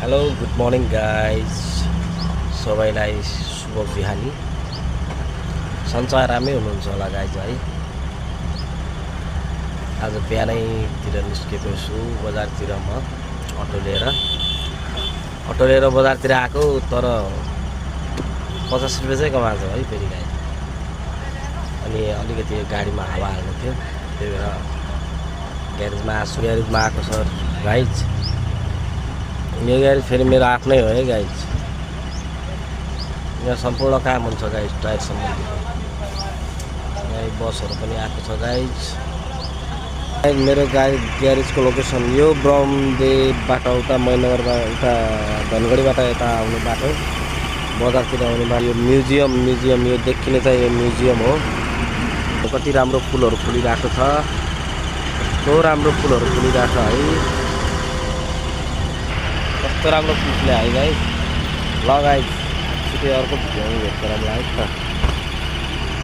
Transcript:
Hello good morning guys सबैलाई शुभ बिहानी सन्चै रामै हुनुहुन्छ होला गाइज है। आज बिहानैतिर निस्केको छु बजारतिर म अटो लिएर बजारतिर आएको तर 50 रुपियाँ चाहिँ कमाएको है फेरि गाइज। अनि अलिकति गाडीमा हावा हाल्नु थियो त्यही भएर ग्यारेजमा आएको छ गाइज। यो ग्यारेज फेरि मेरो आफ्नै हो है गाइज। यहाँ सम्पूर्ण काम हुन्छ गाइज टायर सम्बन्धी। यहाँ बसहरू पनि आएको छ गाइज। मेरो ग्यारेजको लोकेसन यो ब्रह्मदेवबाट उता मैनगरमा उता धनगढीबाट यता आउने बाटो बजारतिर आउने बाटो। यो म्युजियम यो देखिने चाहिँ यो म्युजियम हो। कति राम्रो फुलहरू फुलिरहेको छ, कस्तो राम्रो फुलहरू फुलिरहेको छ है। कस्तो राम्रो फुल फुल्यो है गाइज। ल गाइज छिटै अर्को भिडियोमा भेट गरौँला है त।